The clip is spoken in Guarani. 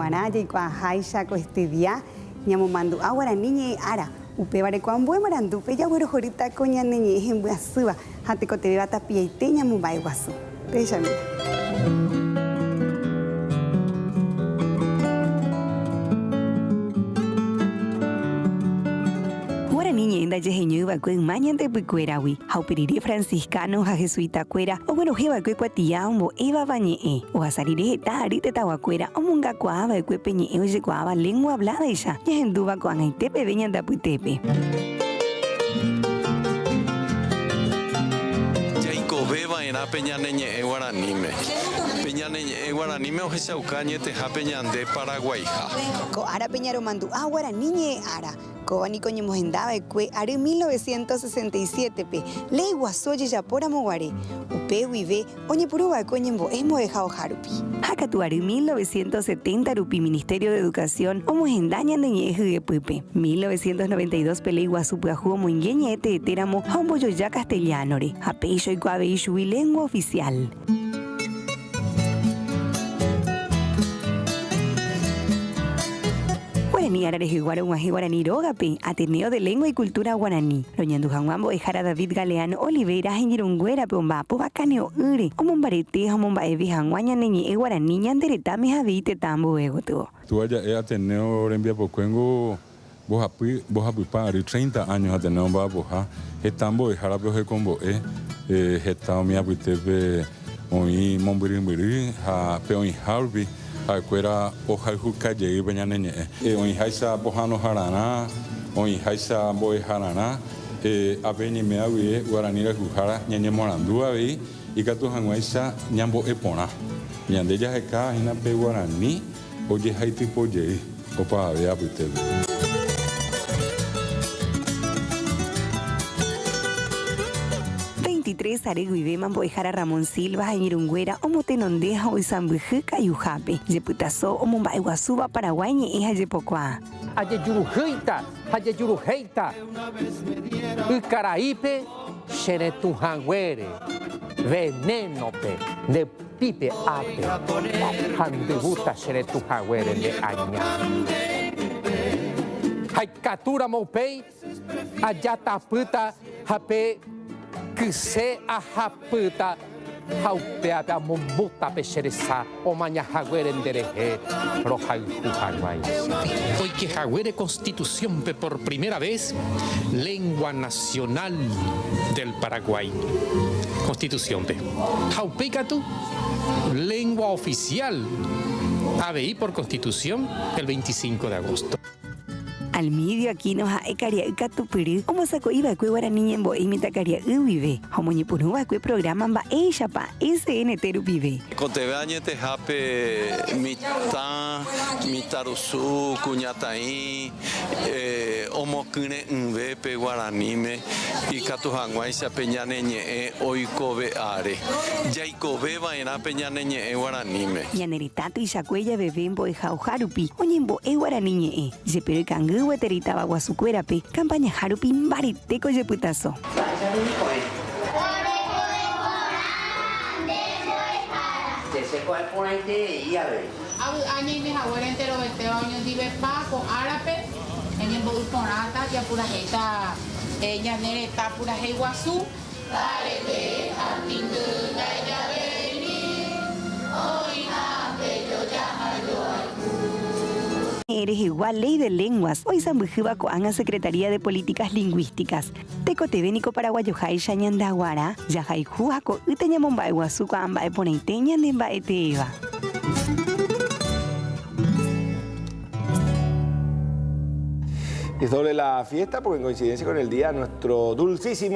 Upevarã jaikuaaháicha ko estudia ñamomandu'a guarani ñe'ẽ ára, upévare ko ambue marandúpe jaguerohorýta ko ñane ñe'ẽ hembyasýva ha tekotevẽva tapiaite ñamomba'eguasu. Pehechamína. Guarani ñe'ẽ ndajeheñói va'ekue yma ñande ypykuéragui, ha upe rire franciscano ha jesuita-kuéra oguerohe va'ekue kuatia ombo'évava ñe'ẽ. Ohasa rire heta ary tetãguakuéra omongakuaa va'ekue pe ñe'ẽ ojekuaáva lengua hablada-icha, ñahendúva ko'ag̃aite peve ñande apytépe. Jaikove va'erã pe ñane ñe'ẽ guaraníme. Pe ñane ñe'ẽ guaraníme ohechauka añetehápe ñande Paraguaiha. Ko árape ñaromandu'a guarani ñe'ẽ ára. Kóva niko oñemohenda va'ekue ary 1967-pe, Léi Guasu ojejapo ramo guare. Upe guive oñepyrũ va'ekue oñembo'e mbo'ehaoha rupi. Ha katu ary 1970 rupi Ministerio de Educación omohenda ñane ñe'ẽ hyepýpe. 1992-pe Léi Guasu pyahu omoinge ñe'ẽ teete ramo ha ombojoja castellano-re, ha péicha oiko avei chugui lengua oficial. Guarani ára rehegua rog̃uahẽ Guarani rógape, Ateneo de Lengua y Cultura Guarani. Roñandu hag̃ua mbo'ehára David Galeano Olivera ha iñirũnguérape omba'apóva kane'õ'ỹre, omombarete ha omomba'eve hag̃ua ñane ñe'ẽ Guarani ñande retãme ha avei tetã ambue gotyo. Túva ja'e Ateneo rembiapokuéngo mbohapy, mbohapypa ary, treinta años Ateneo omba'apoha, heta mbo'ehárape ohekombo'e, heta umi apytépe oĩ mombyrymbyry ha pe oĩha rupi ha'ekuéra ohayhuka jey pe ñane ñe'ẽ. Oĩháicha pohãnohararã, oĩháicha mbo'ehararã, ápe ñaiméva guive guarani rayhuhára ñañemoarandu avei ikatu hag̃uáicha ñambo'e porã. Ñande jaheka hína pe guarani Ojehaitypo jey opavave apytépe. Veintitrés ary guivéma mbo'ehára Ramón Silva ha iñirũnguéra omotenonde ha oisãmbyhy ka'yuhápe, jepytaso omomba'eguasúva Paraguái ñe'ẽ ha jepokuaa. Ajejuruhýita ha ajejuruhéita ykaraípe che retũ haguére, venénope nde Pipe ápe ha ndyvúta che retũ haguére nde aña. Ha ikatúramo upéi ajatapýta ha pe kyse ahapýta ha upévape amombúta pe che resa omaña haguére nde rehe rohayhu haguãicha. Oike haguére Constitución-pe por primera vez lengua nacional del Paraguay Constitución-pe. Ha upéi katu, lengua oficial avei por Constitución el 25 de agosto. Almidio Aquino ha'e karia'y katupyry ombosako'iva'ekue guarani ñembo'e imitãkaria'y guive ha omoñepyrũva'ekue programa Mba'éichapa SNT rupive. Tekotevẽ añetehápe mitã, mitãrusu, kuñataĩ omokyre'ỹve pe guaraníme ikatu hag̃uáicha pe ñane ñe'ẽ oikove are. Jaikove va'erã pe ñane ñe'ẽ guaraníme. Ñane retã tuichakue javeve mbo'ehaoha rupi oñembo'e guarani ñe'ẽ, jepe oikangy gueteri táva guasukuérape, campañaha rupi mbaretéko jepytaso. Avy'a ñaime haguére enterovetéva oñondivepa ko árape, ñañembo'y porãta, japurahéita ñane retã purahéi guasu. Mbarete ha tĩndy ndaijavéimi, oĩhápe joja ha joayhu. Ñe'ẽ rehegua Ley de Lenguas oisãmbyhýva ko'ág̃a Secretaría de Políticas Lingüísticas. Tekotevẽ niko paraguayoháicha ñande aguara, jahayhu ha ko'ýte ñamomba'eguasu ko'ã mba'e porãite ñane mba'eteéva. Es doble la fiesta porque en coincidencia con el día nuestro dulcísimo.